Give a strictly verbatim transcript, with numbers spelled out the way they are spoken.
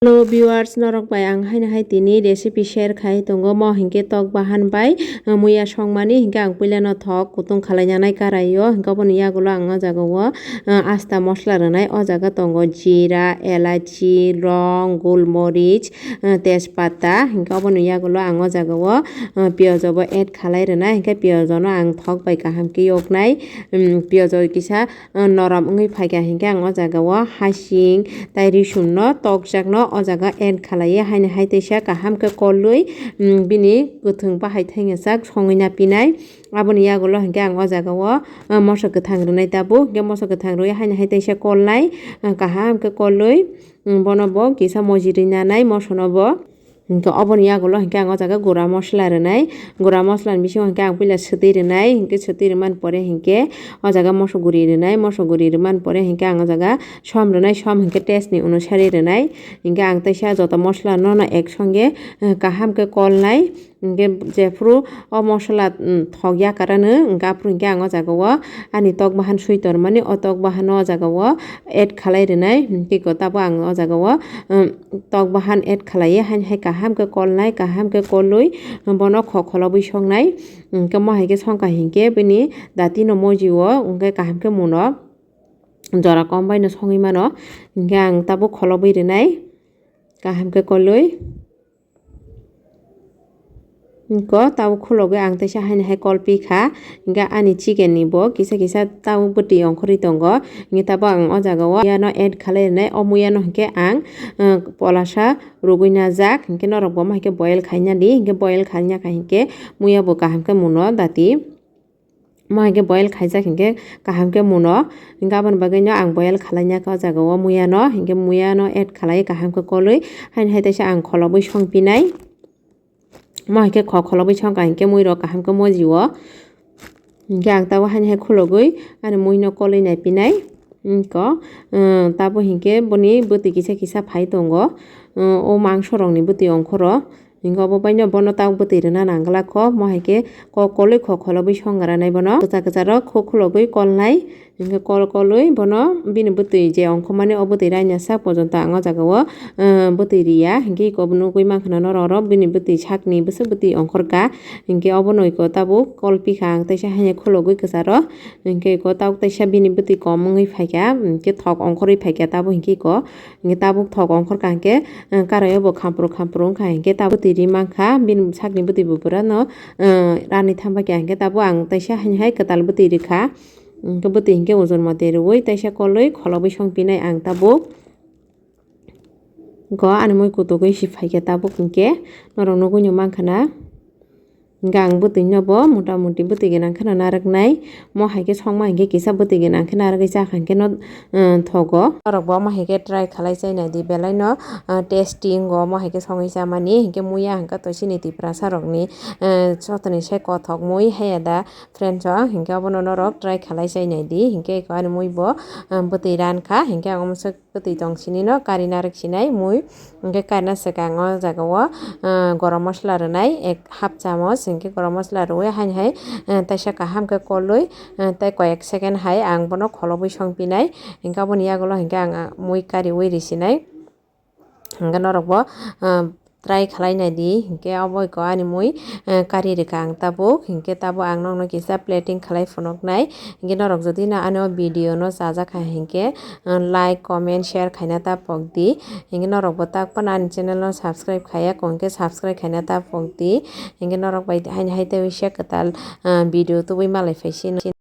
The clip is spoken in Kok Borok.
Hello viewers, norok bai ang haino hai tini recipe share khai tongo, mo hinkhe tok bahan bai, uh, muya songmani. Hinkhe ang puila no thok kutung khalai nanai karai o, hinkhe oboni yagulo ang o jaga o, uh, asta mosla rwnai. O jaga tongo jira, elaichi, long, gulmorich, uh, tejpata. Hinkhe oboni yagulo ang o jaga o, uh, piyajo bo add khalai rwnai. Hinkhe piyajo no ang thok bai kaham khe yoknai. Um, piyajo kisa uh, norom wngwi phaikha hinkhe ang o jaga o hasing tai risum no tokjak no o jaga add khalaiwi haino hai teisa kaham khe kolwi, um, bini kwthwng bahai thangya sak songwi na pinai. Aboni yagulo hinkhe ang o jaga o, uh, moso kwthang rwnai tabuk, hinkhe moso kwthang rwwi haino hai teisa kolnai, uh, kaham khe kolwi, um, bono bo kisa moji rwi nanai moso no bo. Hinkhe oboni yagulo hinkhe ang o jaga gura mosla rwnai. Gura mosla ni bisingo hinkhe ang puila swtwi rwnai. Hinkhe swtwi rwmani pore hinkhe o jaga moso guri rwnai. Moso guri rwmani pore hinkhe ang o jaga som rwnai. Som hinkhe taste ni onusari rwnai. Hinkhe ang teisa joto mosla no no ek songe, eh, kaham khe kolnai. Hinkhe jephuru o mosla, mm, thok yakarano, hinkhe aphuru hinkhe ang o jaga o ani tok bahan swi tormani, o tok bahan o jaga o add khalai rwnai. Hinkhe ko tabo ang o jaga o, um, tok bahan add khalaiwi haino hai kaham khe kolnai, kaham khe kolwi bono khok kholobwi songnai. Hinkhe mo hai khe songkha hinkhe bini dati no moji o hinkhe kaham khe muno jora kom bai no songwi mano. Hinkhe ang tabuk kholobwi rwnai kaham khe kolwi. Ko tabuk khulogwi ang teisa haino hai kol pi kha. Hinkhe ani chicken ni bo kisa kisa tabuk bwtwi ongkhorwi tongo. Hinkhe tabuk ang o jaga o muya no add khalai rwnai. O muya no hinkhe ang, uh, polasa rugwi najak. Hinkhe norok bo ma hinkhe boil khaina di. Hinkhe boil khaina kha hinkhe muya bo kaham khe muno dati. Mo hinkhe boil khaijak hinkhe kaham khe muno. Hinkhe aboni bagwi no ang boil khalaina kha o jaga o muya no. Hinkhe muya no add khalai kaham khe kolwi. Haino hai teisa ang kholobwi songpinai. Mo hinkhe khok kholobwi songkha hinkhe mui rok kaham khe moji o. Hinkhe ang tabuk haino hai khulogwi ani mui no kolwi naipinai. Ko, uh, tabuk hinkhe boni bwtwi kisa kisa phai tongo. Uh, o mangso rok ni bwtwi ongkhoro. Hinkhe obo baino bono tabuk bwtwi rwna nangwlak kho, mo hai khe kok kolwi kho kholobwi song granai bono. Kwchar kwcharo kho kholobwi kolnai, hinkhe kol kolwi bono bini bwtwi je ongkhormani o bwtwi raina sak pojonto ang o jaga o, eh, bwtwi riya. Hinkhe eko nugwi mankha na norok oro bini bwtwi sakni bwswk bwtwi ongkhorka. Hinkhe obono eko tabuk kol pikha ang teisa haino kholobwi kwcharo. Hinkhe eko tabuk teisa bini bwtwi kom wngwi phaikha, hinkhe thok ongkhorwi phaikha tabuk hinkhe eko. Hinkhe tabuk thok ongkhorkha hinkhe, eh, karaio bo khampru khampru wngkha hinkhe tabuk bwtwi ri mankha, bini sakni bwtwi bo pura no, eh, rani thambakya hinkhe tabuk ang teisa haino hai kwtal bwtwi rikha. Hinkhe bwtwi hinkhe ojon mote rwui teisa kolwi kholobwi songpinai ang tabuk. Go ani mui kutugwi si phaikha tabuk hinkhe norok nugwi no mankha na. Hinkhe ang bwtwi no bo mota moti bwtwi gwnang kheno narwknai. Mo hai khe songma hinkhe kisa bwtwi gwnang khe narwgwi chakha hinkhe no, uh, thogo. Norok bo omo hai khe try khalai chai nai di belai no, uh, tasty wngo omo hai khe songwi chamani. Hinkhe muya hinkhe to chini Tiprasa rokni, uh, joto ni se kothok mui haiya da friends o. Hinkhe obono norok try khalai chai nai di. Hinkhe eko ani mui bo, uh, bwtwi ran kha. Hinkhe ang omo se bwtwi tong sini no kari narwk sinai mui. Hinkhe karina swkang o jaga o, ah, gorom masala rwnai ek half chamos hinkhe gorom masala rwui haino hai, ah, teisa kaham khe kolwi, ah, tei koyek second hai ang bono kholobwi songpinai. Hinkhe aboni yagulo hinkhe ang, ah, mui kariui risinai. Hinkhe norok bo, ah, try khalai nai di, hinkhe obo eko ani mui, eh, kari rwkha ang tabuk, hinkhe tabuk ang nokno kisa plating khalai phunuknai. Hinkhe norok jodi no ano video no chajak kha hinkhe, eh, like, comment, share khaina ta pok di. Hinkhe norok bo tak phano ani channel no subscribe khaiya kho hinkhe subscribe khaina ta pok di. Hinkhe norok bai haino hai tei uaisa kwtal, eh, video tubui malai phai sino.